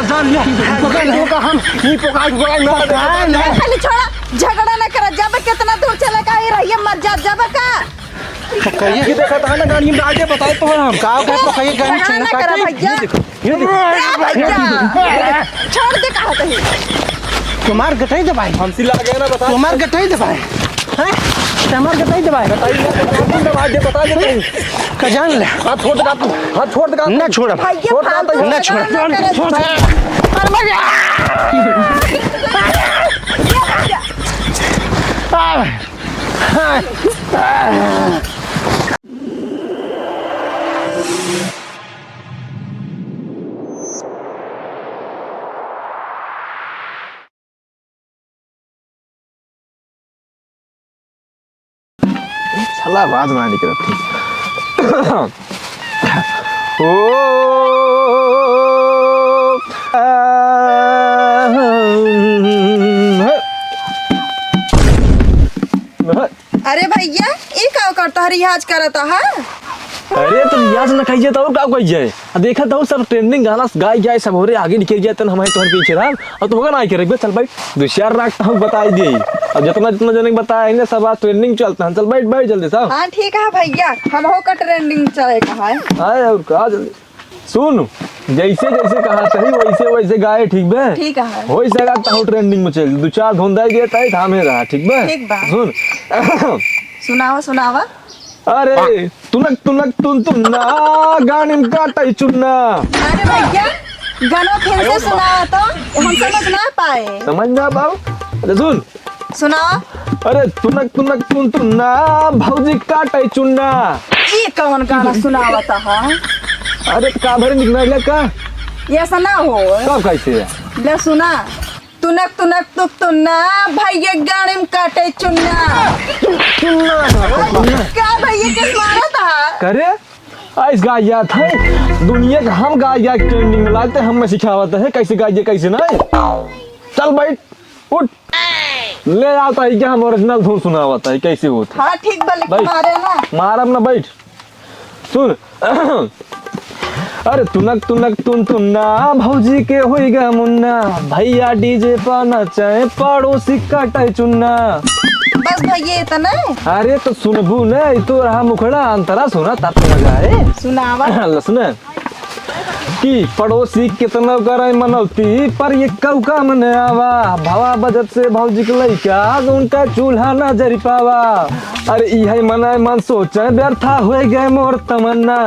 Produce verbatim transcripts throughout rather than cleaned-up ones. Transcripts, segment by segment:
जान लिया। पकड़ लो का हम, नहीं पकड़, पकड़, ना। पकड़, ना। पहले छोड़ा, झगड़ा ना करा, जब कितना दूर चला का, ये रहिए, मत जा, जब का। पकड़िए। ये देखा था ना, गाड़ी में डाल के बताए तो हम। का, का पकड़िए, गाड़ी झगड़ा ना करा, भैया। ये देखो, ये देखो। ए, भैया। छोड़ दे, कहा कहीं। तुम्हार गटाई दबाई। हमसे लगा गया ना, बता। तुम्हार गटाई दबाई। हैं? तुम्हार गटाई दबाई। गटाई दबाई, दबाई दे, बता दे कहीं। का जान ले। हाथ छोड़ दे, हाथ छोड़ दे। ना छोड़ा। भैया, छोड़ दे, फालतू ना छोड़ा। झगड़ा ना करे। छोड़ दे। अरे भैया। आ, आ, आ। साला आवाज ना निकलत थी। ओ, आ, अरे भैया, ई का करता है, रियाज करता है? अरे, तो रियाज न कहिए तो और का कहिए? आ, देखा तो सब trending गाना गाए जाए, सब हो रहे, आगे निकल जाए, तन हमारे तोहन पीछे रहा। और तो होगा ना, आके रख बे, चल भाई, दो चार राग तो हम बताई दिए। अब जितना, जितना जने बताया है ना, सब आज trending चलता है। चल बैठ, बैठ जल्दी सा। हाँ, ठीक है भैया, हम हो का trending चले का है। आए और का जल्दी। सुन, जैसे, जैसे कहा सही, वैसे, वैसे गाए, ठीक बे? ठीक है। होई सका तो trending में चल, दो चार धुन दे दिए, ताई थामे रहा, ठीक बे? ठीक बा। सुन। सुनावा, सुनावा। अरे, तुनक तुनक तुन तुन्ना, गानिम काटै चुन्ना। अरे भैया, गाना फिर से सुनावा तो, हम समझ ना पाए। समझ ना पाओ? अच्छा सुन। सुनावा। अरे तुनक तुनक तुन तुन्ना, भौजी काटै चुन्ना। ई कौन गाना सुनावत ह? अरे का भरे निकला का? ऐसा ना हो। कब कैसे है? ले सुना। तुनक तुनक तुक तुन्ना, भैया गानिम काटै चुन्ना। चुन्ना, चुन्ना। का भैया के मारत ह? करे? ऐस गाय जात है, दुनिया का हम गाय जाए trending में लाते, हमें सिखावत है कैसे गाइए, कैसे नहीं। चल बैठ, उठ। ले आता है क्या, हम original धुन सुनावत है, कैसे होत है। हाँ, ठीक बा, लेकिन बैठ। मारे ना। मारब ना, बैठ। सुन। अरे तुनक तुनक तुन तुन्ना, भौजी के होई गा मुन्ना, भैया DJ पर नचे, पड़ोसी काटे चुन्ना। बस भैया इतना? अरे तो सुनबू ने, ई तो रहा मुखड़ा, अंतरा सुना तब तो मजा आए। सुनावा। ल सुने। कि पड़ोसी कितना करे मनौती, पर ये कऊ काम न आवा। भवा बजत से भौजी के लइका, उनका चूल्हा ना जरि पावा। अरे इहै मनै मन सोचे, व्यर्था होय गए मोर तमन्ना।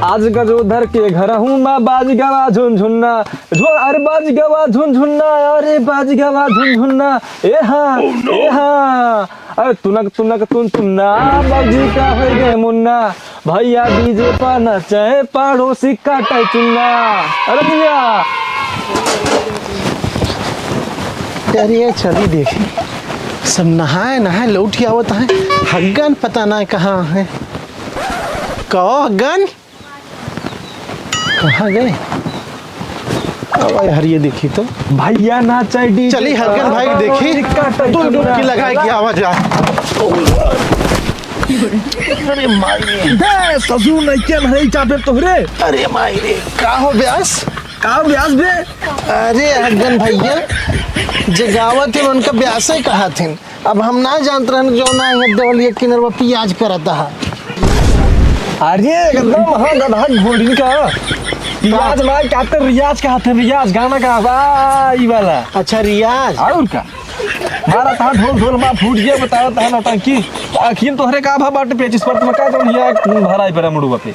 आज गजोधर के घरहूँ मा बाजि गवा झुनझुन्ना। झो-, अरे बाजि गवा झुनझुन्ना, अरे बाजि गवा झुनझुन्ना। ए हाँ, ए हाँ। अरे तुनक तुनक तुन तुन्ना, भौजी का होय गए मुन्ना। भैया DJ पर नचे, पड़ोसी काटे चुन्ना। अरे भैया। अरे ये चली देखी, सब नहाए नहाए लौट के आवत हैं। हग्गन पता ना कहाँ हैं। कहो हग्गन, कहाँ गए? अब हरिये देखी तो। भैया नाचे DJ चली हग्गन भाई देखी, पड़ोसी काटे तू चुन्ना। डुबकी लगाए के आवा जाए। अरे माई रे। बे, ससुर नइखे नहीं चापे तोहरे। अरे माई रे, का हो ब्यास? का हो ब्यास बे? अरे हग्गन भैया, जे गावत थे उनका ब्यासे कहा थे। अब हम ना जानत रहन जो ना है देवलिया किनरवा पियाज करत हा। अरे एकदम हाँ गधा घोड़ी का। पियाज ना कहते रियाज कहते रियाज गाना का बा ई वाला। अच्छा रियाज। और का? मारा था ढोल ढोल मा फूट गया, बताओ था नौटंकी। आखिर तोहरे का भा बाटे पेचिस पर तुम का जौन हिया भराई पर मुड़ुआ पे।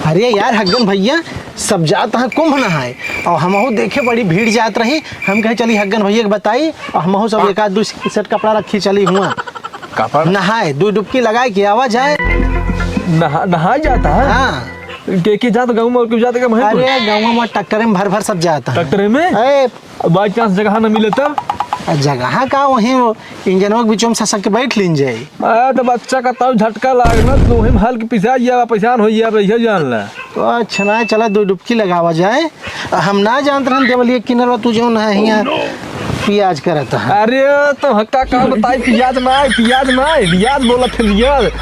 अरे यार हग्गन भैया, सब जात हैं कुंभ नहाए और हमहू देखे बड़ी भीड़ जात रही। हम कहे चली हग्गन भैया के बताई और हमहू सब एक आध दू सेट कपड़ा रखी चली हुआ। कपड़ा? नहाए, दू डुबकी लगाए के आवा जाए। नहा-, नहाए जाता है? हाँ। के, के जात गाँव में और के जात का भाई? अरे गाँव में ट्रैक्टर में भर भर सब जाता है। ट्रैक्टर में? ए, बाई चांस जगह ना मिले तब? आ, जगह का वहीं वो इंजनवा के बीचों में ससक के बैठ लीन जाई। आ, तो बच्चा का तब झटका लागना, तो वहीं में हल्क पिसा जावा, परेशान हो जावा, यह जान ला। तो अच्छा ना, चला दो डुबकी लगावा जाए। हम ना जानत रहन देवलिया किनरवा तू जौन है हियाँ पियाज करत है। अरे, तो हक्का का बताई, पियाज ना है, पियाज ना है, रियाज बोलत है, रियाज।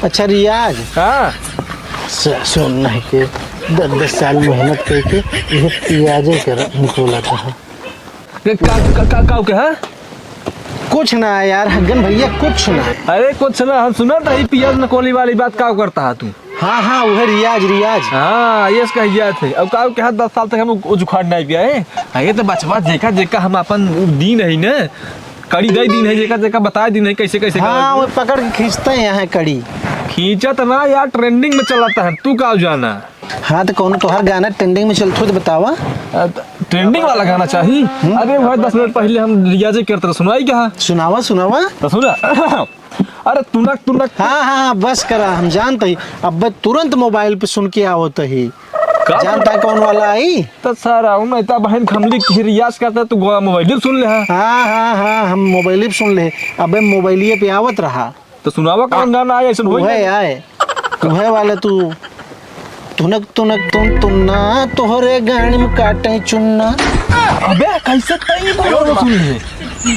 अच्छा, रियाज। हाँ। स-, सुन नहीं के। दस दस साल मेहनत कइके इहे पियाजे के निकोलत रहा। का, का, का, का, का, का? कुछ ना यार हग्गन भइया, कुछ ना। अरे कुछ ना, हम सुनत रही पियाज नकोली वाली बात, का करत हा तू? हाँ, हाँ, उहे रियाज, रियाज। हाँ, ये इसका हिया थे। अब का कहा, दस साल तक हम उ-, उजुखाड़ नहीं पिया है। आ, ये तो बचवा जेका, जेका हम अपन उ दीन है ना, कड़ी दे दीन है, जेका, जेका बताए दीन है, कैसे, कैसे हाँ, करना। वो पकड़ के खींचते हैं यहाँ कड़ी। खींचत ना यार, trending में चलता है, तू का जाना? हाँ, तो कौन तोहार गाना trending में चलत हो तो बतावा। अ, त-, trending वाला गाना चाही? हम्म। अरे भाई, दस मिनट पहले हम रियाजे करत रहे, सुनाई क्या? सुनावा, सुनावा। तो सुना। अरे तुनक, तुनक। हाँ, हाँ, हाँ, बस करा, हम जानत ही। अब्बे तुरंत मोबाइल पे सुन के आवत ही। का? जानत है कौन वाला आई? तो सारा, उन इतना बहन खमली की रियाज करता है, तू गोवा मोबाइल सुन ले, हाँ। हाँ, हाँ, हाँ, हम मोबाइल पे सुन ले। अबे मोबाइलिए पे आवत रहा। तो सुनावा कौन गाना आए, ऐसन होई उहे ना? आए, उहे वाला तू। तुनक तुनक तुन तुन्ना, तोहरे गाड़ी में काटे चुन्ना। अबे कैसे तई बोल सुन ले?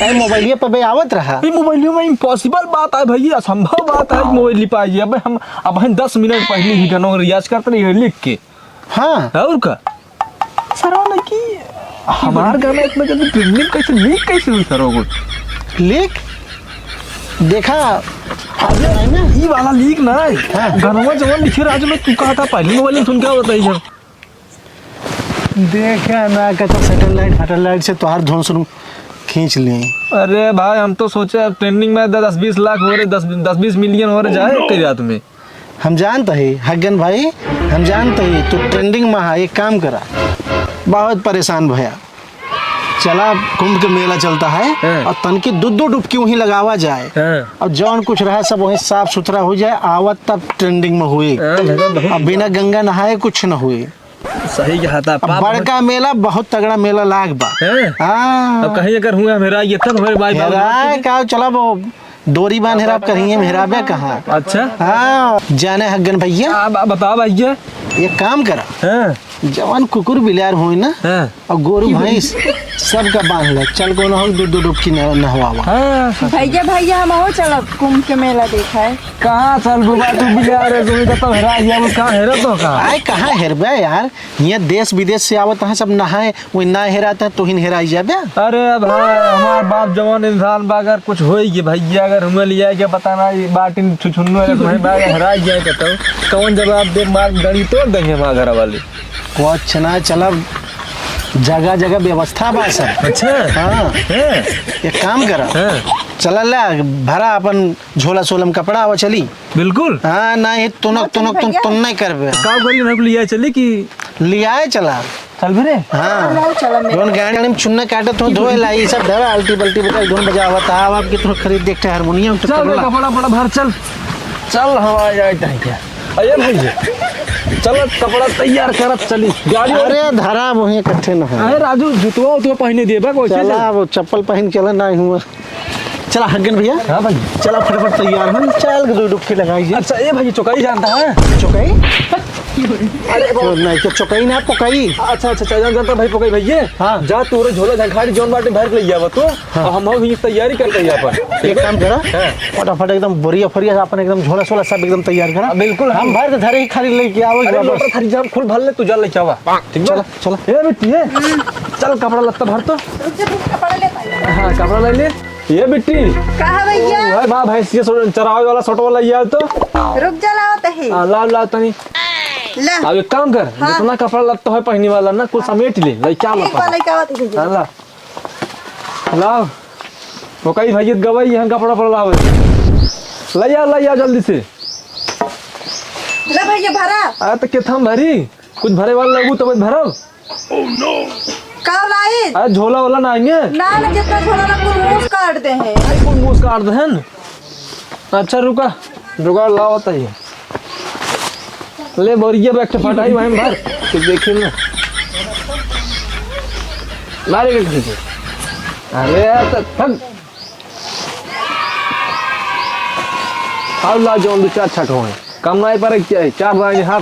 ए मोबाइलिया पे बे आवत रहा। ई मोबाइलिया में impossible बात है भैया, असंभव बात है मोबाइल पे आई। अबे हम, अब हम दस मिनट पहले ही गानों का रियाज करते रहे लिख के। हाँ। और का? सरवा लड़की, हमार गाना इतना जल्दी trending कैसे, leak कैसे हुई सरवा को? Leak? देखा, अरे, है ना? ई वाला leak ना है। हाँ। गानवा जवन लिखे राजू में तू कहा था पहले मोबाइल में सुन के बताई जब। देखा ना, कहता satellite, satellite से तोहार धुन सुनू, खींच ले। अरे भाई, हम तो सोचे अब trending में दस बीस लाख हो रहे, दस, दस बीस million हो रहे जाए एक रात में। हम जानत ही, हग्गन भाई, हम जानत ही, तू trending में हा, एक काम करा, बहुत परेशान भया। चला, कुंभ के मेला चलता है, हाँ। और तनकी दो दो डुबकी वहीं लगावा जाए, हाँ। और जौन कुछ रहा सब वहीं साफ सुथरा हो जाए, आवत तब trending में हुई। हाँ, भैया, बहुत अब बिना गंगा नहाए कुछ न हुई। सही कहा था, अब पाप बड़का मेला, बहुत तगड़ा मेला लाग बा। हैं? हाँ। अब कहीं अगर हुआ, हम हेराई गए, तब हमारे माई बाबू हेराए का, चला वो डोरी बांध हेराब करिए, हम हेराबे कहाँ? अच्छा। हाँ, जाने हग्गन भैया। आ, ब-, बताओ भैया। एक काम करा। हाँ। जवान कुकुर बिलार होए ना, हाँ। और गोरू भैंस, सबका बांध ले। चल कोनो हो दो, दो डुबकी न-, नहवावा। हाँ। भैया, भैया, हम हो चलब कुंभ के मेला देखा है। कहाँ चल बुबा तू बिलार है, तू तो हेरा गया, वो कहाँ हेरा तो कहाँ? आए, कहाँ हेरबे यार? हियाँ देश विदेश से आवत हैं सब नहाए, वही ना हेरात है, तोहिन हेराई जाबे। अरे भाई, हमार बाप जवान इंसान बा, अगर कुछ होई कि भैया, अगर हमें लिया के पता ना, ये बाटिन छुछुन्नो अगर तुम्हें बा, अगर हेराई जाए तो, तो कौन जवाब दे, मार गाड़ी तोड़ देंगे हमारे घर वाले। कुछ ना, चलब, जगह जगह व्यवस्था बा सब। अच्छा। हाँ। हैं? एक काम करा। हाँ। चला ले, भरा अपन झोला सोला में कपड़ा, आवा चली। बिल्कुल। हाँ, ना, ये तुनक, हाँ, चल तुनक, तुन, भैया। तुन नहीं करबे। का करी, उन्हें को लिया चली कि लियाए चला। चल फिरे। हाँ। हाँ, चला मेरे। जौन गाड़ी में चुन्ना काटत हो, धोए ला, ये सब धरा, अल्टी बल्टी बता, धुन बजावत, आव, आपके तो खरीद देखते हारमोनियम, तो चल, तबला। कपड़ा, कपड़ा भर, चल। चल, हवा जाए, टाइम क्या? अरे भाई, चल, कपड़ा तैयार करत चली। गाड़ी अरे, धरा, वहीं इकट्ठे न है। अरे राजू, जुतवा उतवा पहने दिए बा, कोई चीज चला, है? वो चप्पल पहन के चला, ना हुआ। चला हग्गन भैया। हाँ भाई। चला फटाफट तैयार हो, चल के दो डुबकी लगाई जी। अच्छा, ए भाई, चौकाई जानता है? चौकाई? अरे, तो नहीं, तो चौकाई ना, पोकाई। अच्छा, अच्छा, अच्छा, जान, जानता भाई, पोकाई भैया। हाँ। जा, तू रे झोला झंखाड़ी जौन बाटे भर के ले आवा तू। हाँ। और हम भी तैयारी करते हैं यहाँ पर। एक काम करा, हाँ। फटाफट एकदम बोरिया फोरिया अपन एकदम झोला सोला सब एकदम तैयार करा। हाँ, बिल्कुल, हम हाँ। भर के धरे ही खाली लेके आओ अरे, वापस। लोटा थारी जाम फुल भर ले, तू जा लेके आवा। ठीक बा? चला, चला। ए बेटी, ए। चल, कपड़ा लत्ता भर तो। रुक जा, रुक, कपड़ा लेता हूँ। हाँ, कपड़ा ले ले। ये बिट्टी। का है भैया? ओ, भाई, भैंस के सो-, चरावे वाला सोटवा लइया तो। रुक जा, लावत ही। हाँ, लाव, लाव तनी। ला। अब एक काम कर, हाँ। जितना कपड़ा लत्ता है पहने वाला ना, कुछ समेट ले, लइका ठीक बा, अपन। लइका आवत है भैया। हाँ, ला। लाव। वो कही भैया गवाई, यहाँ कपड़ा पड़ा लावे। लइया, लइया जल्दी से। ले भैया, भरा। अरे तो केथा में भरी? कुछ भरे वाला लगू तब भरब। का लाई? अरे झोला वोला ना आएंगे? ना, ना, जितना झोला ना कुल मूस काट दे हैं। अरे कुल मूस काट दे हैं। अच्छा रुका, जुगाड़ लाओ तई। ले बोरिया बैग के फटाई वहीं भर, तू देखी ना। मारे के खींचे। अरे यार, तो फट। हाउ ला जौन दो चार छठ होए। कम नाई पर क्या है? चार बार हाथ।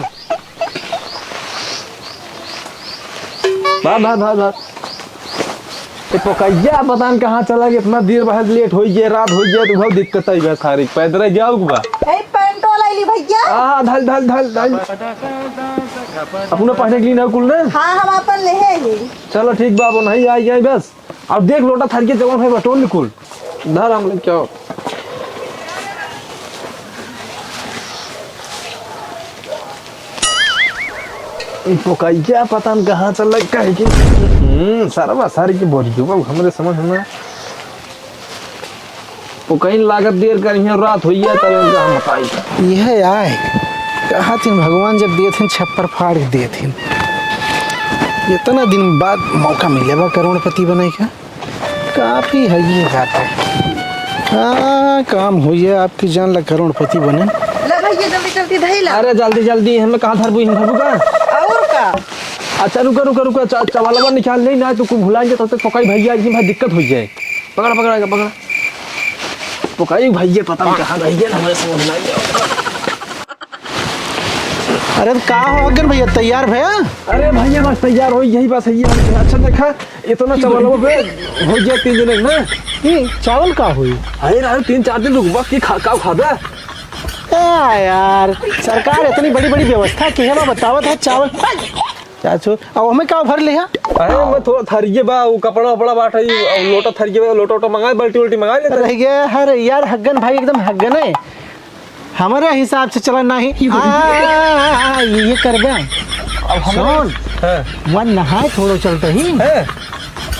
भाग, भाग, भाग, भाग। ए, पोकैया पता न कहाँ चला गया, इतना देर बाद लेट हो गया, रात हो गया, तो बहुत दिक्कत आई बा सारी। पैदल जाओ के बा। ए, पैंटो लाई ली भैया। हाँ, हाँ, धल, धल, धल, धल। अपना पहने के लिए ना कुल ना? हाँ, हम अपन लेहे ही। चलो ठीक बा, अब नहीं आई, आई बस। अब देख लोटा थरिया जवन है बटोर निकुल। धर हम लेके आओ। ई पोकैया पता न कहाँ चल लग कहे कि, हम्म, सरवा सारी के बोरी जो बा, हमरे समझ में। वो कहीं लागत देर करिहैं, रात होइया तब इनका हम बताई। यह आए, कहा थिन भगवान जब देथिन छप्पर फाड़ के देथिन। इतना दिन बाद मौका मिले बा करोड़पति बने का। काफी है ये बात है। हाँ, काम होइया, आपकी जान ला करोड़पति बने। ला भैया, जल्दी जल्दी धइला। अरे जल्दी जल्दी, हमें कहाँ धरबू, हम धरबू का? और का? अच्छा रुका रुका रुका, चा-, चावलवा निकाल ले ना, तू कुछ भुला जाए, तब तक पकाई भैया, इनकी भाई दिक्कत हो जाए। पकड़ पकड़ पकड़। पकाई भैया, पता नहीं कहाँ रह गया, हमारे समझ में नहीं आया। अरे तो का हो अगन भैया, तैयार भैया? अरे भैया बस तैयार हो, यही बस है, ये अच्छा देखा, इतना चावल हो बे, हो गया तीन दिन ना। ये चावल का होई? अरे राजू, तीन चार दिन रुकबा कि खा, का खाबे? ए यार, सरकार इतनी बड़ी बड़ी व्यवस्था की है, मैं बतावत है चावल। चाचू, अब हमें का भर लिहा? अरे मैं थोड़ा थरिये बा, वो कपड़ा वपड़ा बाटे, ये लोटा थरिये बा, लोटा वोटा मंगाए, बाल्टी उल्टी मंगाए लेते। रह गया, अरे यार, हग्गन भाई एकदम हग्गन है। हमारे हिसाब से चला नहीं। आ, ये करबे। अब हम सुन, हाँ। वन नहाए थोड़ो चलते ही। हाँ।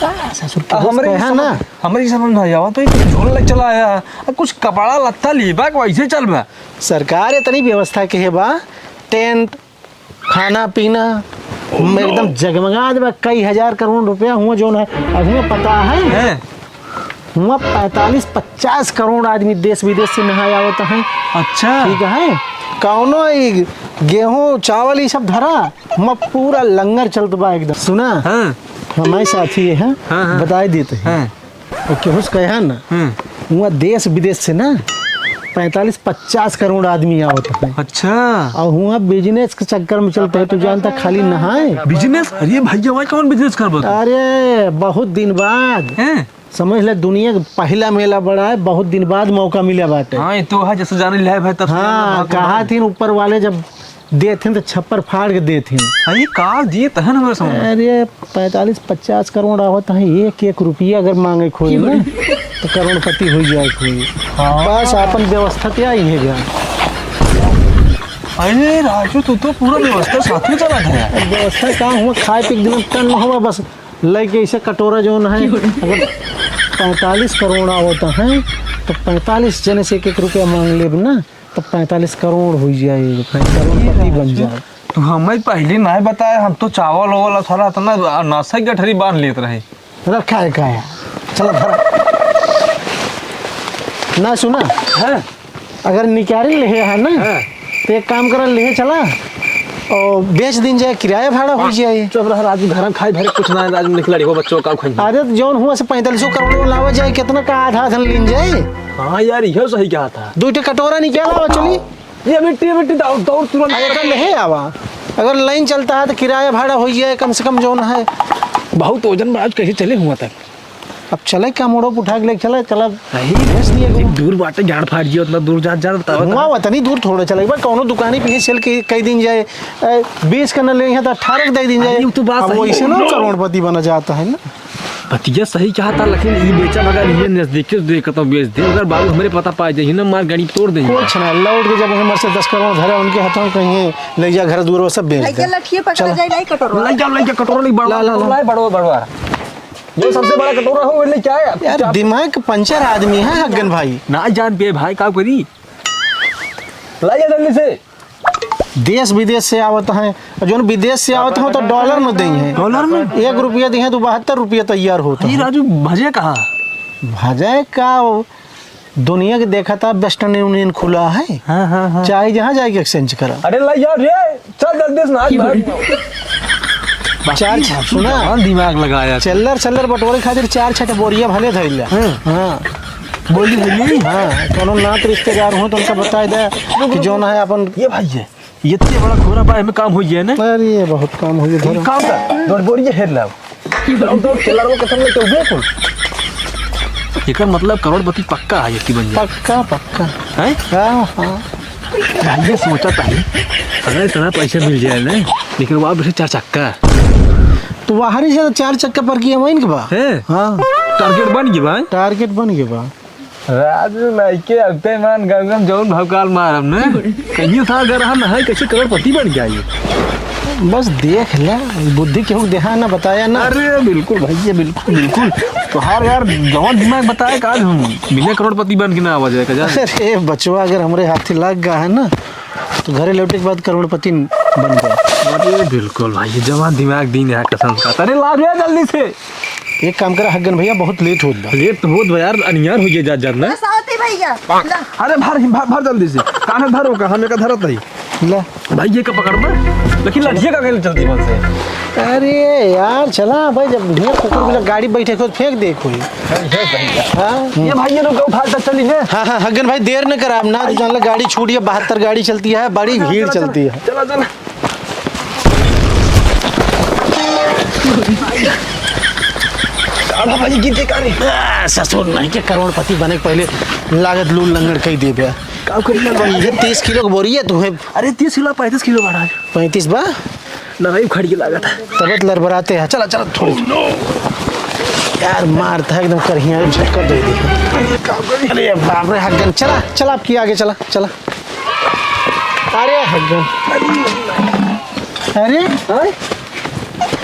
आ, ससुर के अब दोस्त हमरे कहे ही हैं समझ, ना। हमरे ही समझ में नहीं आवा, तो ये कुछ झोल लग चला आया। अब कुछ कपड़ा लत्ता लीबा, वैसे चलबा। सरकार इतनी व्यवस्था के है बा, टेंट, खाना पीना, एकदम जगमगा देबा, कई हजार करोड़ रुपया हुआ जौन है। अब हुआ पता है? हैं? हुआ पैंतालीस पचास करोड़ आदमी देश विदेश से नहाए आवत हैं। अच्छा। ठीक है, कौनो ई गेहूं चावल ई सब धरा, हुआ पूरा लंगर चलत बा एकदम। सुना? हाँ। हमारे साथी है, हाँ, हाँ। बताए देते हैं। हाँ। और केहू से कहे ना, हम्म। हुआ देश विदेश से ना पैंतालीस पचास करोड़ आदमी आवत है। अच्छा। और हुआ बिजनेस के चक्कर में चलते हैं, तू जानता खाली नहाए। बिजनेस? अरे भैया, वहाँ कौन बिजनेस करबो तू? अरे बहुत दिन बाद। हैं? समझ ले, दुनिया के पहला मेला बड़ा है, बहुत दिन बाद मौका मिला बाटे। हाँ, ये तो है, जैसे जाने ले भाई, तब से हाँ, जाने भाग कहा भाग। थी ऊपर वाले जब देथिन तो छप्पर फाड़ के देथिन। अरे का दिए तहन हमरे समझ में। अरे पैंतालीस पचास करोड़ आवत है, एक एक रुपया अगर मांगे कोई ना तो करोड़पति हो जाए कोई। हाँ। बस आपन व्यवस्था क्या ही है जान। अरे राजू, तू तो पूरा व्यवस्था साथ में चला था यार। व्यवस्था का हुआ, खाए पी के दिन टन हुआ, बस लेके इसे कटोरा जौन है, अगर पैंतालीस करोड़ आवत है तो पैंतालीस जने से एक एक रुपया मांग लेब ना, तो पैंतालीस करोड़ हो जाए, करोड़पति बन जाए। तू हमें पहले नहीं बताया, हम तो चावल ओवल और सारा इतना नासा गठरी बांध लेत रहे। रखा है का यार? चला धरा। ना सुना? हैं? अगर निकाल ले है ना, हैं? तो एक काम कर, ले चला और बेच दिन जाए, किराया भाड़ा हो जाए। चुप रह राजू, घर में खाए भरे कुछ ना है, राजू निकला रही हो, बच्चों का खाई। अरे तो जौन हुआ से पैंतालीस करोड़ लावा जाए, कितना का आधा आधा लीन जाए। हाँ यार, यह सही कहा था। दो ठे कटोरा निकाला और चली। ये मिट्टी, ये मिट्टी, दौड़, दौड़, तुरंत। अरे, अगर नहीं आवा, अगर लाइन चलता है तो किराया भाड़ा हो जाए कम से कम, जौन है। बहुत वजन बा, आज कैसे चले हुआ तक? अब चले का, मोड़ो उठा के लेके चला, चला। नहीं, भेज दिए एक को। दूर बाटे, झाड़ फाड़ दिया, उतना दूर जा, जा, बतावा हुआ था। उतनी दूर थोड़ा चले, बा, कौनो दुकानी पे ही सेल के कई दिन जाए, ए, बीस का न ले, यहाँ तो अठारह के दे दिन जाए। अरे, वो तो बात अब सही वैसे है। ना करोड़पति बना जाता है ना। भतीजा सही कहा था, लेकिन ई बेचा बगैर ये नजदीक से देख तो बेच दे, अगर बाबू हमरे पता पाए जाही ना, मार गाड़ी तोड़ दे। कुछ ना, लौट के जब हमर से दस करोड़ धरे उनके हाथों में, कहीं ले जा घर दूर, वो सब बेच दे। लइका लठिए पकड़ चला। जाए, लाई कटोरा। ले जा, ले जा, कटोरा नहीं, बड़वा ला, ला, ला। कटोरा है, बड़वा। जो सबसे बड़ा कटोरा हो, वो ले क्या है? यार, दिमाग पंचर आदमी है हग्गन भाई। ना जान पे भाई, का करी? ला जा जल्दी से। देश विदेश से आवत हैं, और जौन विदेश से आवत हैं तो डॉलर में देइहैं। डॉलर में? एक रुपया देइहैं तो बहत्तर रुपया तैयार होत है। राजू, भजे कहाँ? भजे का, वो दुनिया के देखा था, वेस्टर्न यूनियन खुला है। हाँ, हाँ, हाँ। चाहे जहाँ जाए के एक्सचेंज करा। अरे ला यार रे, चल जल्दी से नाच भाग। चार छ-, सुना? जवान दिमाग लगाया। चिल्लर, चिल्लर बटोरे खातिर चार छठे बोरिया भले धइल ले। हाँ। हाँ। बोली भैया। हाँ, कोनो नात रिश्तेदार हो तो उनका बताए दे कि जौन है अपन। ये भाई है, ये इतने बड़ा खोरा बा, एमे काम हो जाए ना। अरे, ये बहुत काम हो गया, ये धरो। काम का, दौड़ बोरिया हेर लाओ। दौड़, दौड़, चिल्लर वो कसम लेके उबे को। एकर मतलब करोड़पति पक्का है, ये की बन जाए। पक्का, पक्का। हैं? हाँ, हाँ। भैया सोचा था, अगर इतना पैसा मिल जाए ना, लेकिन वहाँ पे चार चक्का। तो वहाँ से चार चक्का पर किया वहीं के बा। है? हाँ। टारगेट बन गया भाई। टारगेट बन गया बा। राजू नाई के अगते मान गंगम जौन भौकाल मारम ने। कहियो था अगर हम है कैसे करोड़पति बन जाए। बस देख ले, बुद्धि केहू देहा ना बताया ना। अरे बिल्कुल भैया, बिल्कुल, बिल्कुल। तोहार यार जौन दिमाग बताए का आज हम बिना करोड़पति बन के ना आवा जाए का जान। अरे बचवा अगर हमरे हाथे लग गया है ना, तो घरे लौटे के बाद करोड़पति बन गया। अरे बिल्कुल भाई, जवान दिमाग दीन है कसम का। अरे ला भैया जल्दी से। एक काम करा हग्गन भैया, बहुत लेट होत बा। लेट तो होत बा यार, अनियार हो गया जात जात ना। बस आवत ही भैया। ला। अरे भर, भर, भर जल्दी से। कान्हे धरो का, हमें का धरत नहीं। ला। भाई ये का पकड़ में? लेकिन लठिया का गैल चलती बन से। अरे यार चला भाई, जब भैया कुकुर बिला गाड़ी बैठे को फेंक दे कोई। हाँ? ये भाई ये लोग उठा तक चली ने। हाँ, हाँ, हग्गन भाई देर न कराब ना, तू जान ला गाड़ी छूट गया, बहत्तर गाड़ी चलती है, बड़ी भीड़ चलती है। चला, चला। आधा भाई गिर के का रे? आ, ससुर नहीं के करोड़पति बने के पहले लागत लूल लंगड़ कई देबे। का करी ना भाई? ये तीस किलो के बोरी है तू है। अरे तीस किलो, पैंतीस किलो बढ़ा है। पैंतीस बा? ना भाई, उखड़ के लागत है। तबत लड़बड़ाते हैं। चला, चला, थोड़ी। यार, मारता है एकदम करहिया, झटका दे दी। अरे बाप रे, हग्गन, चला, चला, आपकी आगे चला, चला। अरे हग्गन। अरे, हाँ?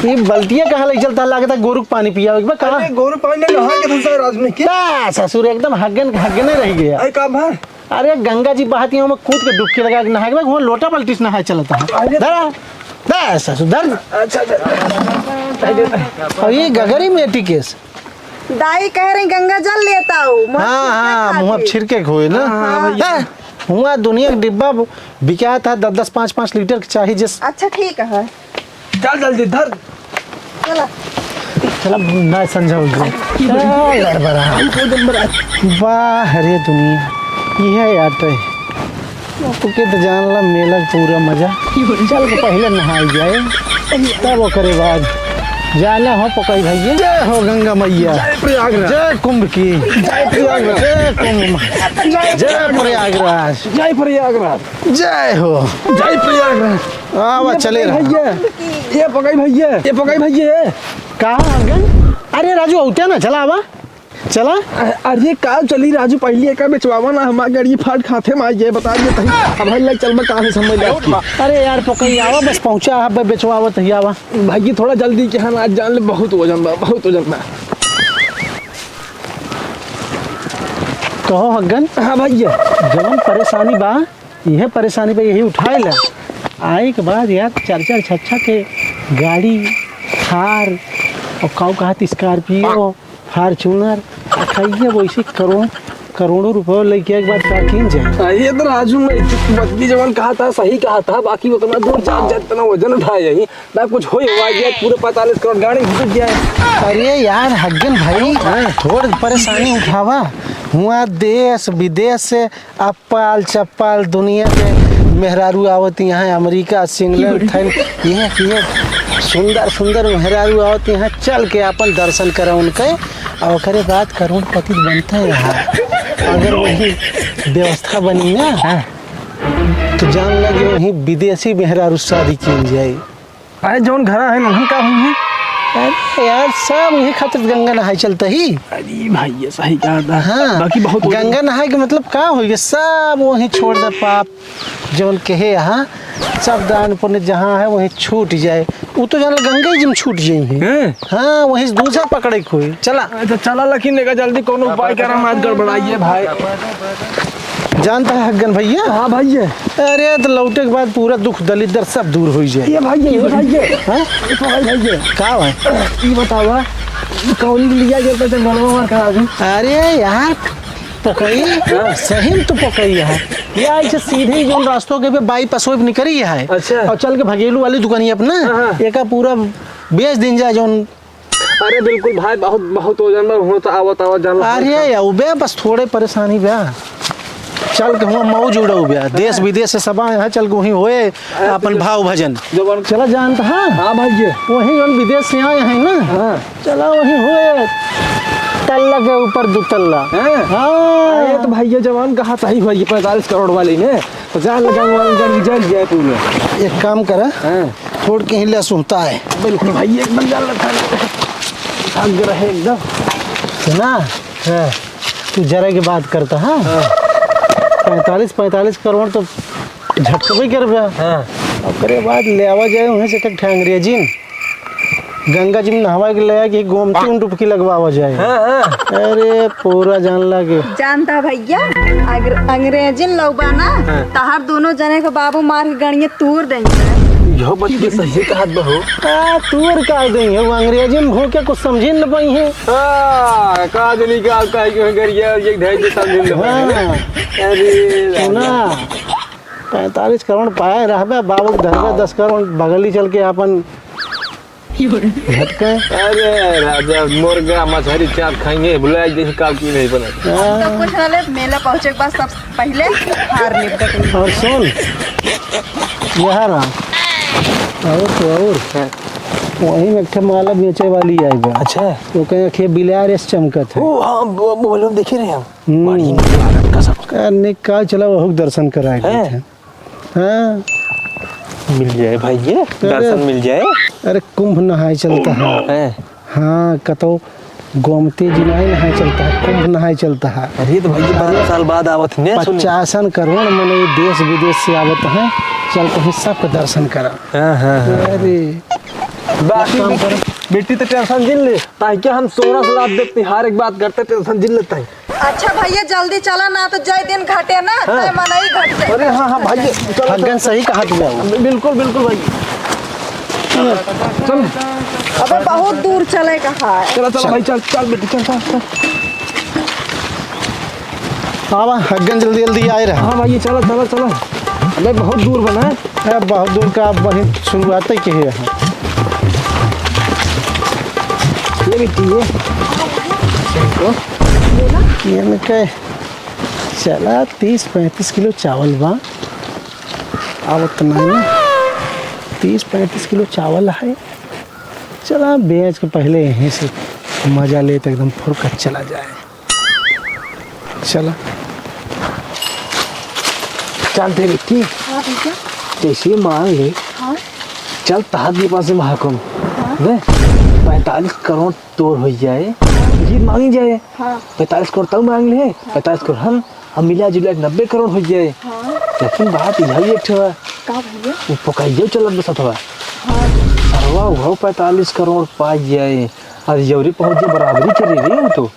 ये बल्टिया कहाँ लग चलता? लागत है गोरु के पानी पिया, एक बार कहाँ? अरे, गोरु पानी नहीं, नहा के था सर आदमी के। बा, ससुर एकदम हग्गन, हग्गने रह गया। अरे, का भा? अरे गंगा जी बहत ही, ओमे कूद के डुबकी लगा के नहाए के बाद वहाँ लोटा बाल्टी से नहाए चलत है। अरे। धरा, धरा ससुर, धर। अच्छा, अच्छा। और ये गगरी में टिकेस। दाई कह रही गंगा जल लेता हूँ, मुँह हाँ, छिड़के हाँ, खातिर। मुँह छिड़के के होए ना। हाँ, हाँ, भैया। हैं? हुआ दुनिया के डिब्बा बिकात है, दस दस पाँच पाँच लीटर के चाही जिस। अच्छा, ठीक है। चल जल्दी धर। चला। चला, ना संझा हो गया। चल, गड़बड़ा। वाह रे दुनिया, यह याद है। ओके तो जान ला, मेला के पूरा मजा। चल के पहले नहाई जाए, तब ओकरे बाद जाना हो पकई भैया। जय हो गंगा मैया, जय प्रयागराज। जय कुंभ की, जय प्रयागराज। जय कुंभ, जय जय प्रयागराज। प्रयागराज, जय प्रयागराज। जय हो। जय प्रयागराज। आवा, ये चले पकई रहा। भैया, ये पकई भैया, ये पकई भैया। कहाँ हग्गन? अरे राजू, औते ना, चला आवा, चला। अ-, अरे का चली राजू, पहले एका बेचवावा ना, हमार गाड़ी फाट खाते में आ गए, बता दे तही। अब हल्ला चल बा, कहाँ से समझ ले आपकी? अरे यार, पकई आवा, बस पहुँचा, अब बेचवावा तही आवा। भाई, थोड़ा जल्दी के, हाँ, आज जान ले, बहुत वजन बा, बहुत वजन बा। कहो हग्गन। हाँ भैया। जवन परेशानी बा, इहे परेशानी पे यही उठाए ला। आए के बाद यार चार चार छः छः के गाड़ी, थार और काऊ कहत स्कॉर्पियो, फॉर्च्यूनर, आ खाइए वैसे करोड़, करोड़ों रुपये लेके एक बार का कीन जाए। आ, ये तो राजू मैं बदली जवान कहा था, सही कहा था, बाकी उतना दूर जात जात इतना वजन उठाए यही ना कुछ होई हुआ गया, पूरे पैंतालीस करोड़ गाड़ी घुस गया है। अरे यार हग्गन भाई, हाँ। थोड़ परेशानी उठावा, हुआ देश विदेश से अप्पाल चप्पाल दुनिया के मेहरारू आवत यहाँ, अमेरिका से, इंग्लैंड, थाईलैंड, यहाँ, यहाँ सुंदर सुंदर मेहरारू आवत यहाँ, चल के आपन दर्शन करा उनके, और ओकरे बाद करोड़पति बनता है यहाँ। अगर वही व्यवस्था बनी ना, हाँ। तो जान लगे वही विदेशी मेहरारू शादी की जाए। अरे जौन घरा है उन्हन का हुई है? अरे यार, सब वही खातिर गंगा नहाए चलता ही। अरे भाई, ये सही कहा था। हाँ, बाकी बहुत हो गंगा नहाए के मतलब का होई? सब वही छोड़ दे पाप, जौन कहे यहाँ, सब दान पुण्य जहाँ है वही छूट जाए। वो तो जान गंगा जी में छूट जाई है। हैं? हाँ, वही से दूसरा पकड़े के होई। चला। अच्छा, चला, लेकिन लेगा जल्दी, कोनो उपाय करा, आज गड़बड़ाइए भाई। जानता है हग्गन भैया? हाँ भैया। अरे तो लौटे के बाद पूरा दुख दलिद्दर सब दूर हो जाए। ये भैया, ये भैया। हाँ? ये तो भाई भैया। का भाई? ये बतावा, कौन लिया गया था जंगलवा मार का आगे? अरे यार, पकई, हाँ। सही में तो पकई है। ये ऐसे सीधे ही जोन रास्तों के पे बाईपास पे निकली है। अच्छा। और चल के भगेलू वाली दुकानी अपना, हाँ, हाँ। एका पूरा बेच दिन जाए जोन अरे बिल्कुल भाई, बहुत, बहुत वजन में हो तो आवत, आवत जान ला। अरे या उबे बस थोड़े परेशानी बा। चल के हुआ मौज उड़ाऊ बा। देश विदेश से सब आए हैं, चल के वहीं होए अरे अपन तो भाव भजन। जब हम चला जानता, हाँ? हाँ भाई जी। वहीं हम विदेश से आए हैं ना? हाँ। चला वहीं होए। तल्ला के ऊपर दो तल्ला। हैं? हाँ। अरे तो भैया जवान कहा था ही भाई पैंतालीस करोड़ वाली ने। तो जान लगा वाली जान जल जाए पूरा। एक काम करा, हाँ। थोड़ के ही ले सुनता है। बिल्कुल भाई एकदम जान लगता है। भाग रहे एकदम। सुना? हाँ। तू जरा के बात करता, हाँ? हाँ। पैंतालीस, पैंतालीस करोड़ तो झटकबे करबे। हाँ। ओकरे बाद ले आवा जाए वहीं से एक ठे अंग्रेजी न। गंगा जी में नहवा के ले आके गोमती में डुबकी लगवावा जाए। हाँ, हाँ। अरे पूरा जान लागे। जानता भैया, अगर अंग्रेजी न लौबा ना, हाँ। तहार दोनों जने के बाबू मार के गणिये तूर देंगे। यो बतिया सही कहत बा हो। आ, तूर का देंगे, वो अंग्रेजी में भूखे कुछ समझी न पाई है। हाँ, का देनी का, का के गरिया और एक ढाई दे समझी न पाई है। हाँ। अरे सुना, पैंतालीस करोड़ पाए रहबे, बाबू के धरबे दस करोड़ बगली चल के आपन झटके। अरे राजा, मुर्गा मछरी चाप खाएंगे, बुलाए जैसे काल की नहीं बना। हाँ। तो कुछ ना ले, मेला पहुँचे के बाद सब पहले हार निपट। और सुन, यह रहा। और तो और। हाँ। वही में एक ठे माला बेचे वाली आई बा। अच्छा। तो कहीं आँखें बिलार ऐसे चमकत है। ओ हाँ, वो, वो लोग देखे रहे हम। हम्म। बड़ी निक लागत कसम। अरे निकाल चला वहुक दर्शन कराए हैं? गए थे। हाँ। मिल जाए भाई ये, अरे, दर्शन मिल जाए। अरे कुंभ नहाए चलता है। हैं? हाँ, कतो गोमती जी नहीं नहाए चलता है, कुंभ नहाए चलता है। अरे तो भाई ये बारह साल बाद आवत ने सुनी। पचासन करोड़ मने देश विदेश से आवत हैं, चल कहीं सबके दर्शन करा। हाँ, हाँ, हाँ। अरे, बाकी एक काम करो। बेटी तो टेंशन जिन ले, ताकि हम सोना से लाद देते, हर एक बात करते टेंशन जिन लेता है। अच्छा भैया, जल्दी चला ना, तो जय दिन घटे ना, हाँ। तय मनई घट जाए। अरे हाँ, हाँ, भाई, चलो, फग्गन चलो। सही कहा तुमने। बिल्कुल, बिल्कुल भाई। चल। अबे बहुत दूर चले कहा है। चलो, चलो चल। भाई, चल, चल बेटी, चल, चल, चल। आवा, फग्गन जल्दी, जल्दी आए रहा। हाँ भाई, चलो, चलो, चलो। अबे बहुत दूर बना है। अरे बहुत दूर का, अब वहीं शुरुआत ही किए हैं। ये बेटी, ये। ये में कहे, चला तीस पैंतीस किलो चावल बा। अब उतना ही ना, तीस पैंतीस किलो चावल है। चला बेच के पहले यहीं से मजा ले तो एकदम फुरकत चला जाए। चला। चल दे बेटी। हाँ भैया। जैसे मान ले, हाँ। चल तहार के पास में हाकुम। हाँ। दे, पैंतालीस करोड़ तोर हो जाए, हाँ। जीत मांगी जाए। हाँ। पैंतालीस करोड़ तू मांग ले, हाँ। पैंतालीस करोड़ हम, हम मिला जुला के नब्बे करोड़ हो जाए। हाँ। लेकिन बात यही एक ठो है। का भैया? वो पकाइयो चलत बसत हवा। हाँ। सरवा वो पैंतालीस करोड़ पा जाए, और यौरी पहुंच जाए बराबरी करे रे वो तो।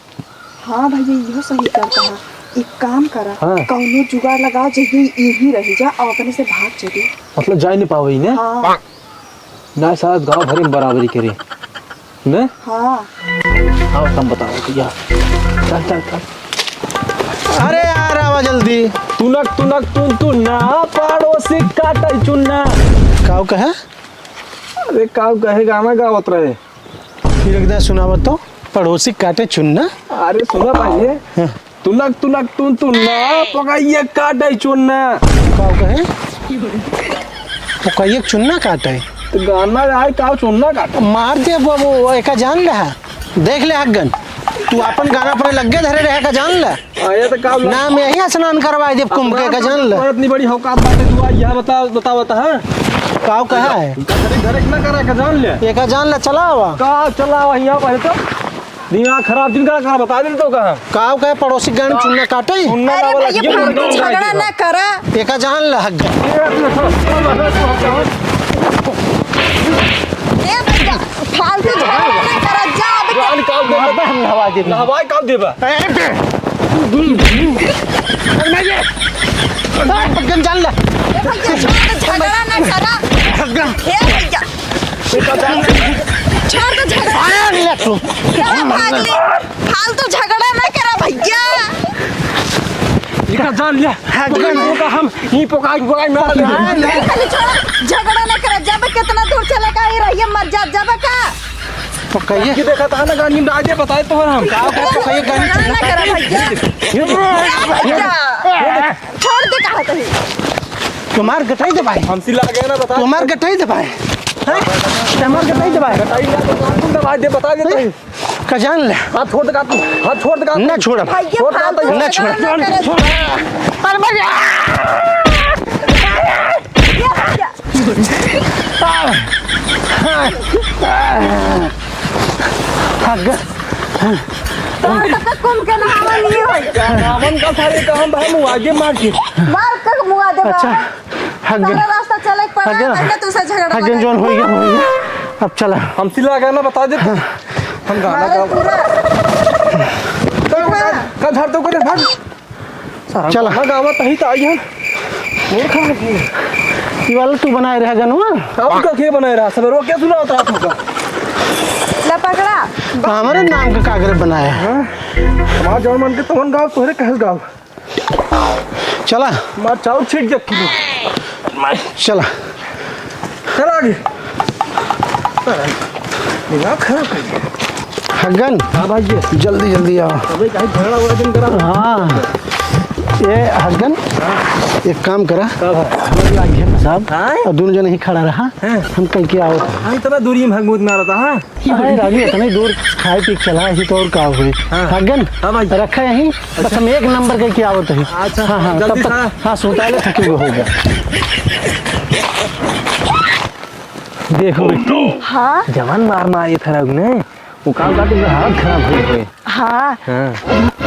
हाँ भैया, इहो सही करता है। एक काम करा, हाँ। कौनो जुगाड़ लगा, जइसे यही रह जा और अपने से भाग चली। मतलब जाए नहीं पावे ने? हाँ। ना साथ गांव भरे में बराबरी करे। ने? हाँ। आओ तुम बताओ तो यार। चल, चल, चल। अरे यार, आवा जल्दी। तुनक, तुनक, तुन, तुन ना, पड़ोसी काटे चुन्ना। काव कहे? अरे काव कहे, गाना गावत रहे। फिर एक दाए सुनावत तो, पड़ोसी काटे चुन्ना। अरे सुना पहले। हाँ। तुनक तुनक तुन तुन ना, पकाइए काटे चुन्ना। का कहे? पकाइए चुन्ना काटे? तो गाना आए का चुन्ना काटे? मार दे वो, वो एका जान ले। देख ले हग्गन, तू अपन गाना पर लग्गे धरे रहे का जान ले। आया तो का नाम यही स्नान करवाए देब कुंभ के, का जान ले। इतनी बड़ी औकात बाटे, तू आज यहाँ बता, बता, बता, हाँ? काव कहा है? गठरी धरे के ना करे, का जान ले। ये का जान ले, चला आवा। का चला आवा यहाँ पहले तो? दिमाग खराब जिन का, का बता दे तो का? काव कहे पड़ोसी गान चुन्ना काटे? चुन्ना अरे ना वाला भैया, क्यों फालतू बोल रहा है झगड़ा ना करा। ये का जान ले हग्गन। ये अपने थोड़ा, थोड़ा, थोड़ा, थोड़ा, ए भैया, फालतू झगड़ा ना करा, जा अब। जान काव दे? नहवा दे। नहवाए काव देबा? ए, बे। अरे नहीं ये। हग्गन जान ले। ए भैया, छोड़ दे, झगड़ा ना करा। हग्गन। ए भैया। छोड़ दे झगड़ा। आया नहीं तू। क्या भाग ले? फालतू झगड़ा ना करा भैया। इका जान ले। हग्गन। तो का हम ही पकाई, पकाई मार ले। नहीं, नहीं, छोड़। झगड़ा ना करा। जब कितना दूर चले का ही रहिए, मर जा, जब का। पकाइए। ये देखा था ना गानी में आगे बताए तो हम। का, का पकाइए गानी? झगड़ा ना करा भैया। ये भैया। छोड़ दे कहा तही। तुम्हार गटाई दबाए। हमसी लागे ना बता। तुम्हार गटाई दबाए। हैं? तुम्हार गटाई दबाए। गटाई ना तो कौन दबाए दे बता दे तही। का जान ले। हाथ छोड़ दे का तू, हाथ छोड़ दे का तू। ना छोड़ब। भैया, छोड़ दे का फालतू तू। ना छोड़ब। अरे भैया। तोहर तब तक कुंभ के नहावन नहीं होई। नहावन का सारे काम भाई मुआजे मार के। मार के मुआ देबा। अच्छा, हगन। सारा रास्ता चले के पड़ा, हगन। पहले तुमसे झगड़ा हगन लगा। जौन होई गया, होई गया। अब चला। हमसे लगा ना बता दे। हाँ। हम गाना अरे गाओ। पूरा। का, का, का झाड़ तो करे, भाग। सारा चला। गाना गावा तही तो आई है। मूड खराब है। ये वाला तू बनाए रहा गनवा? अब का के बनाए रहा? सब रोक के सुना होता है तुमका। ला पकड़ा। हमारे नाम का कागज बनाया है। हाँ? हमार जौन मन के तवन गाओ, तोहरे कहल गाओ। चला। मार चाउर छीट जा किलो। चला। चल आगे। दिमाग खराब कर दिया। हगन। हाँ भाई जी। जल्दी, जल्दी आओ। अबे काहे झगड़ा हुआ दिन करा? हाँ। ये हगन, एक काम करा। का भाई? हमारे आगे है साहब। हाँ? और दोनों जने ही खड़ा रहा। हाँ। हम कह के आओ। हाँ, इतना दूरी में भगमूत में आ रहा था, हाँ? अरे राजू, इतनी दूर खाए पी के चला ही तो और का हुई? हाँ। हगन, हाँ भाई। रखा यहीं, बस हम एक नंबर कह के आवत ही। अच्छा, हाँ, हाँ, जल्दी तब तक, हाँ, सुताले थके हुए होगा। देखो, हाँ? जवान मार मारे था रघु ने, वो काम करते हुए हाथ खराब हो गए। हाँ। हाँ।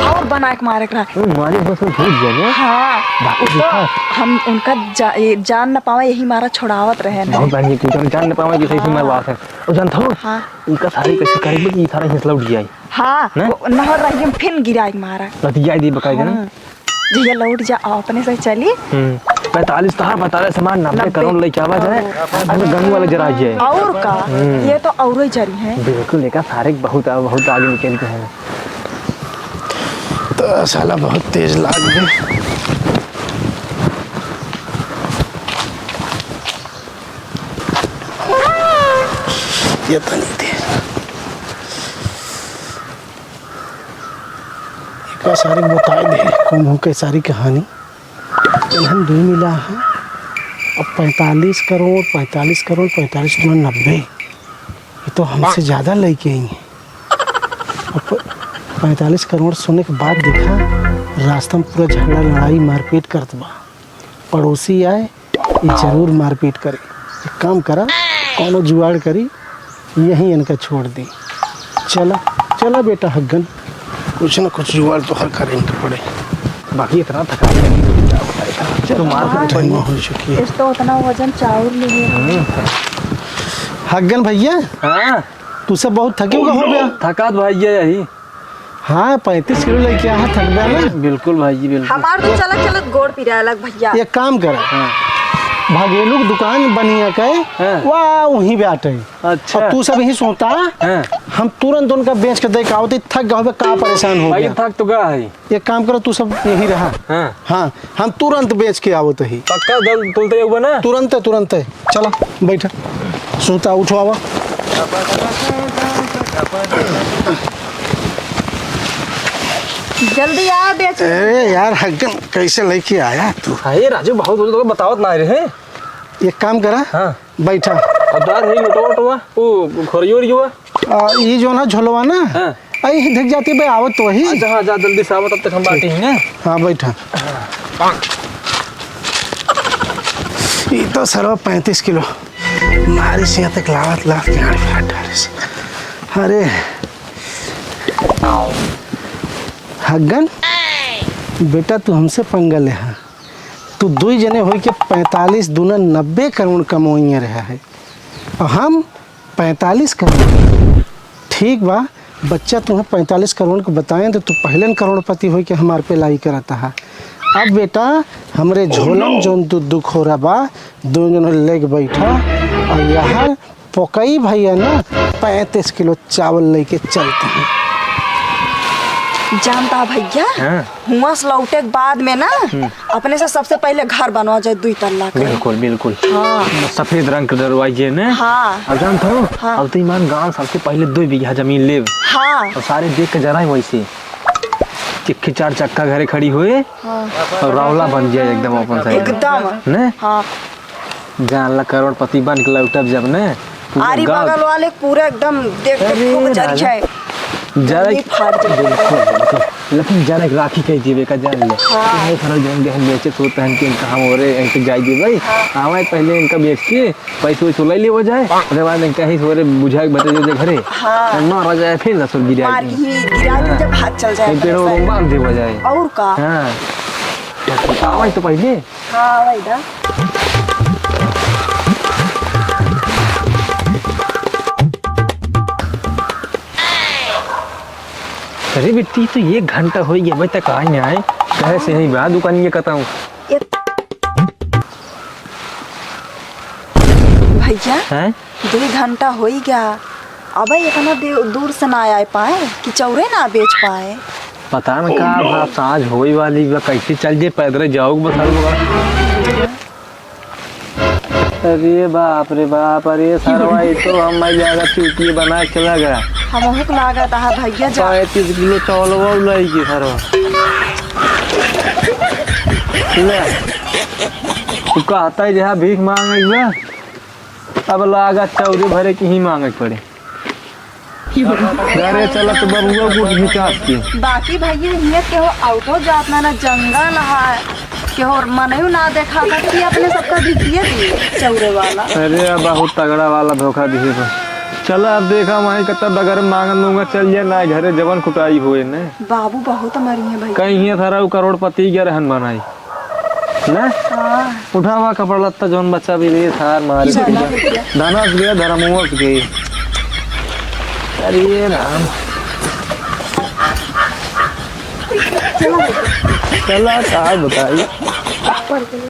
और बना के मारे के रहा। वो मारे बस में भूत जाने। हाँ। बाकी वो तो देखा। हम उनका जा-, ये जान न पावे, यही मारा छुड़ावत रहे ना। बहुत बढ़िया, क्योंकि हम जान न पावे, जैसे इसी हाँ। मरवा है। और जानत हो? हाँ। इनका सारे कैसे करेंगे कि ये सारा हिंसला उठ जाए। हाँ, ना? वो नहर रही, हम फिन गिराए के मारा। लतिया दी बकायदे ना। हाँ। जहिया लौट जा, अपने से चली। हम्म। पैंतालीस तहार, पैंतालीस हमार, नब्बे नब्बे। करोड़ लेके आवा जाए, हाँ। अरे गंगू वाला जरा जाए। और का? हम्म। ये तो औरो ही जरी है। बिल्कुल, देखा सारे बहुत, बहुत आगे निकल के हैं। तो साला बहुत तेज लाग गए। ये तो नहीं थे। एक बार सारी के बताए दे, कौन हो के सारी कहानी। इन्हन दो मिला है। अब पैंतालीस करोड़, पैंतालीस करोड़, पैंतालीस दूना नब्बे। ये तो हमसे ज़्यादा लेके आई हैं। अब पैंतालीस करोड़ सोने के बाद देखा, रास्ता में पूरा झगड़ा, लड़ाई, मारपीट करत बा। पड़ोसी आए, ये जरूर मारपीट करे। एक काम करा, कौनो जुगाड़ करी, यहीं इनका छोड़ दी। चला, चला बेटा हग्गन, कुछ ना कुछ जुगाड़ तो हर करे इनके पड़े। बाकी इतना थकान लगी, क्या बताए था? चलो, मार के हाँ। उठाएंगे। हो चुकी है। इस तो उतना वजन चाउर नहीं है। हम्म। हग्गन भैया, हाँ। तू सब बहुत थके हुए हो गया। थकात भाई ये यही। हाँ, पैंतीस किलो लेके आया, थक गया ना। बिल्कुल भाई जी, बिल्कुल। हमार तो चलत चलत गोड़ पिराए लग भैया। एक काम कर, हाँ। भागेलू की दुकान बनिया के, हाँ। वाह, वहीं बैठे। अच्छा। और तू सब यहीं सोता, हाँ। हम तुरंत उनका बेच के दे के आवत, थक गए, का परेशान हो भाई, गया। थक तो गया है। एक काम करो, तू सब यहीं रहा। हाँ। हाँ, हम तुरंत बेच के आवत ही। पक्का दल तुलते हुआ ना? तुरंत, तुरंत। चला, बैठा। सूता, उठो, आवा। जल्दी आ, बेच। अरे यार, हग्गन कैसे लेके आया तू? अरे राजू, बहुत बोल तो बतावत ना रहे। एक काम करा, हाँ। बैठा। अब दार है, लोटवा, लोटवा, वो खोरियो, ओरियो। आ, ई जो ना झोलवा ना, हाँ। आ, ई धिक जाती बे, आवत तो ही। अच्छा, हाँ, जा, जल्दी से आवत, तब तक हम बाटी ही ना। हाँ, बैठा। ई तो सरवा पैंतीस किलो। मारी से तक लावत, लावत के हाथ फाट डाले से। अरे। हग्गन, बेटा, तू हमसे पंगा ले हा। तू दुई जने होई के पैंतालीस दूना नब्बे करोड़ कमोइए रहा है। और हम पैंतालीस करोड़। ठीक बा, बच्चा तुम्हें पैंतालीस करोड़ के बताएं तो तू पहले न करोड़पति होई के हमार पे लाई करता है। अब बेटा, हमरे झोलन जौन तू दुख हो रहा बा, दोनों जने लेके बैठा और यहाँ पोकई भैया ना पैंतीस किलो चावल लेके चलते हैं। जानता है भैया, हाँ। हुआं से लौटे के बाद में ना हम्म। अपने से सबसे पहले घर बनवा जाए दुई तल्ला के। बिल्कुल, बिल्कुल। हाँ। सफेद रंग के दरवाजे ने। हाँ। अब जानत हो, हाँ। अब तो ईमान गांव सबसे पहले दो बीघा जमीन लेब। हाँ। और सारे देख के जरा ही वैसे। चिक्की चार चक्का घरे खड़ी होए हाँ। और रौला बन जाए एकदम अपन से। एकदम। ने? हाँ। जान ला करोड़पति बन के लौटब जब ने, पूरा आरी गाँव बगल वाले पूरे एकदम देख के अरे खूब जरी राजा। है। जरा ये फाट जाए। बिल्कुल, बिल्कुल। लेकिन जरा एक राखी कह दिए का जान ले। हाँ। ये थोड़ा जौन गहन बेचे सोत हन कि इनका हम ओरे इनके जाई दे भाई। हाँ। आवे पहले इनका बेच के पैसे वैसे ले लेवा जाए। ओकरे बाद इनका ही सोरे बुझा के बता दे घरे। हाँ। और मारा जाए फिर ससुर गिरा मार के। ही गिरा दे जब हाथ चल जाए। पेड़ों को बांध देवा जाए। और का? हाँ। आवे तो पहले। हाँ, आवे दा। अरे बिट्टी, तो एक घंटा होइ गया, अबे तक आए नहीं आए। कहे से ही बा दुकान ये कहता हूँ। ए-, भैया, हैं? दो घंटा होइ गया, अबे इतना दे-, दूर से ना आए पाए कि चौरे ना बेच पाए। पता न का भाव साँझ होई वाली बा, कैसे चल जे पैदल जाओ बस हर लोग। अरे बाप रे बाप, अरे सरवा, ये तो हम मैं जाएगा चूतिए बना के चला गया। हमहू के लागत है भैया जा। पैंतीस किलो चावल वो लाई के सरवा। ले, तू कहता है जहाँ भीख मांगे बा, अब लागत चौरे भरे की ही मांगे के पड़े। घरे चलत बबुआ कुछ विकास के। बाकी भैया हियाँ केहू auto जात ना, ना जंगल है, केहू मनई ना देखा था कि अपने सबका भिखिए दी चौरे वाला। अरे अब बहुत तगड़ा वाला धोखा दिए बा। चला अब देखा वहीं कत्ता बगैर मांगन दूंगा चल जाए ना घरे जवन कुटाई होए ने। बाबू बहुत मरी है भैया। कहीं हियाँ थारा उ करोड़पति के रहन बनाई। ले? हाँ। उठावा कपड़ा लत्ता जौन बच्चा भी रे थार मारे चला। धनस गए, धर्मोस गए। अरे राम। चला का बताई।